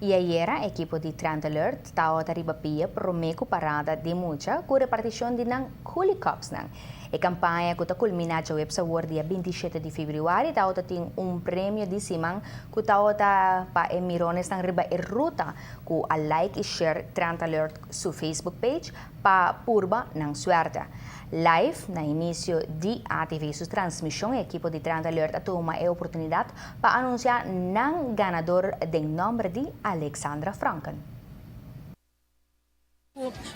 Y ayera ekipo di Trend Alert tawata riba pia prome cu parada di mucha cu reparticion di nan Coolie Cups nan. E campaña cu ta culmina djaweps awor dia 27 di februari tawata tin un premio di siman cu tawata pa e mironesnan riba e ruta cu a like y share Trend Alert su Facebook page pa purba nan suerte. Live na inicio di ATV su transmision e ekipo di Trend Alert a tuma e oportunidad pa anuncia nan ganador den nomber di Alexandra Franken.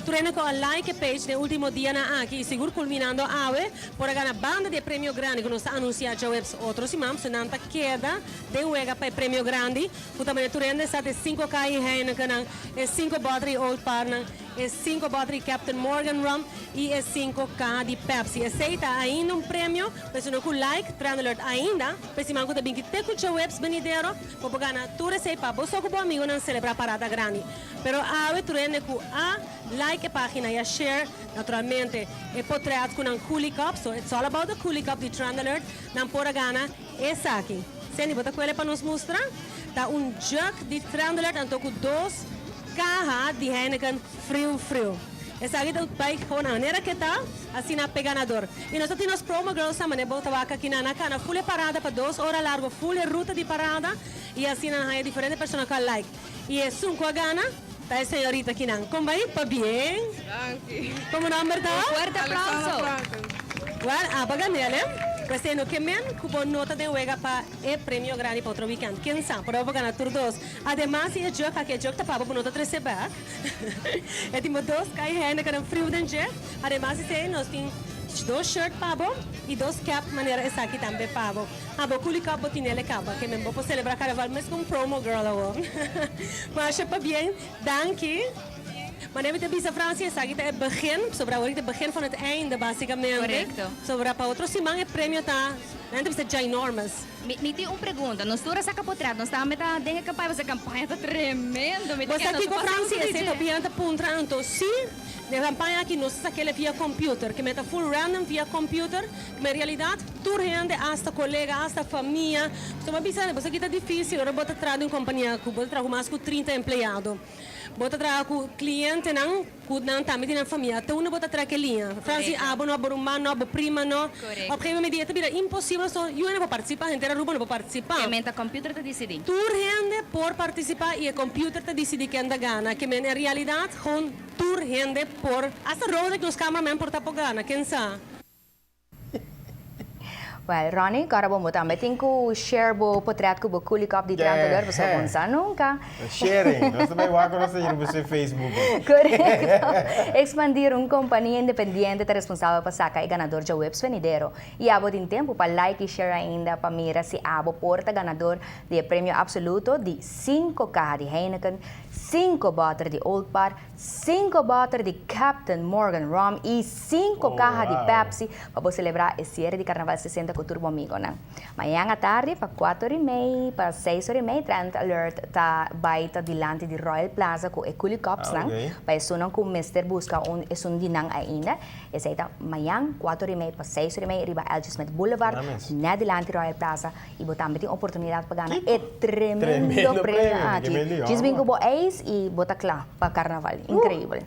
Tur hende cu a like e page den ultimo dianan aki y sigur culminando awe por a gana banda di e premio grandi cu nos ta anuncia djaweps otro siman. So nan ta keda den wega pa e premio grandi cu ta mane tur hende sa di cinco cahi Heinekennan, e cinco boter di Old Parnan, e cinco boter di Captain Morgan Rum y e cinco caha di Pepsi. Esey ta ainda un premio pa esun cu like Trend Alert ainda. Pa e siman ku ta binti te ku djaweps benidero, bo por gana tur esei pa bo so ku bo amigonan selebrá parada grandi. Pero awe tur hende ku a like e página i a share, naturalmente, e potret ku nan Coolie Cup, so it's all about the Coolie Cup di Trend Alert, nan por a gana esaki. Sandy, bo ta kuele pa nos mustra? Ta un jug di Trend Alert anto ku dos kaha di Heineken friu friu. Esaki ta bai gewoon na manera ke ta, asina p'e ganador. I nos ta tin nos promo girls nan manera bo ta wak aki nan. Nan kana full e parada pa dos ora largo, full e ruta di parada i asina nan haña diferente persona ku a like. I esun ku a gana ta e señorita aki nan. Kon bai? Pabien! Danki. Komo nomber ta? Un fuerte aplauso! Alexandra Franken. Well, aba ganel e. Pues e no ke men ku bo no ta den wega pa e premio grandi pa otro weekend. Ken sa, por abo bo gana tur dos. Ademas di e jug aki, e jug ta pa bo, bo no ta trese bek. E tin bo dos kai hende ku nan friu den dje. Ademas di esei nos tin dos shirt pa bo i dos cap manera esaki tambe pa bo. Ha bo kuli kòp bo tinel e kaba ke men bo por selebrá karnaval mes ku un promo girl awor. Masha pabien, danki. Manera mi ta bisa Francie esaki ta e begin, pasobra awor ta e begin van het einde basikamente. Korekto. Pasobra pa otro siman e premio ta, nan ta bisa ginormous. Mi tin un pregunta. Nos tur a saca potret. Nos tambe ta den e campaña pasobra e campaña ta tremendo. Mi ta Bo sa kere nos kico a pasa Francie? un Esey dje. hopi hende ta puntra anto. Si, den e campaña aki nos ta sakele via computer. Ke men ta full random via computer. Ma en realidad tur hende, hasta colega, hasta famia. So bo a bisa, bo sa ki ta dificil ora bo ta traha den un compania cu bo ta traha cu mas cu 30 empleado. Bo ta traha cu clientenan. Ku nan tambe tin nan famia. Te unda bo ta trek e liña? Franci, abo no, abo ruman no, abo prima no. Op gegeven moment e ta bira imposibel so yu hende por participa, henter Aruba no por participa. Ke men ta computer ta dicidi. Tur hende por participa y e computer ta dicidi ken ta gana. Ke men en realidad gewoon tur hende por, hasta Roderick nos cameraman por ta por gana, ken sa. Well, Ronnie, kòrda bo, bo tambe tin ku share bo potret ku bo kulikòp di Trend Alert, pasobra bo no sa nunka. Sharing, nos ta bai wak ku nos ta yendo bo Facebook. Korekto. Expandir, un kompania independiente ta responsabel pa saka e ganador djaweps venidero. I abo tin tempu pa like i share ainda pa mira si abo por ta ganador di e premio absoluto di sinku kaha di Heineken, sinku bòter di Old Par, Cinco boter di Captain Morgan Rum y cinco caha di Pepsi pa bo celebra e cierre di Carnaval 60 cu tur bo amigonan. Mañan atardi pa cuatro y mei pa seis ora y mei Trend Alert ta bay ta dilanti di Royal Plaza cu e Coolie Cupsnan pa esunnan cu mester busca un esun di nan ainda. Esey ta mañan cuatro y mei pa seis ora y mei riba LG Smith Boulevard net dilanti Royal Plaza. Y bo tambe tin oportunidad pa gana e tremendo premio aki. Djis bin cu bo ijs y bo ta cla pa carnaval. Increibel.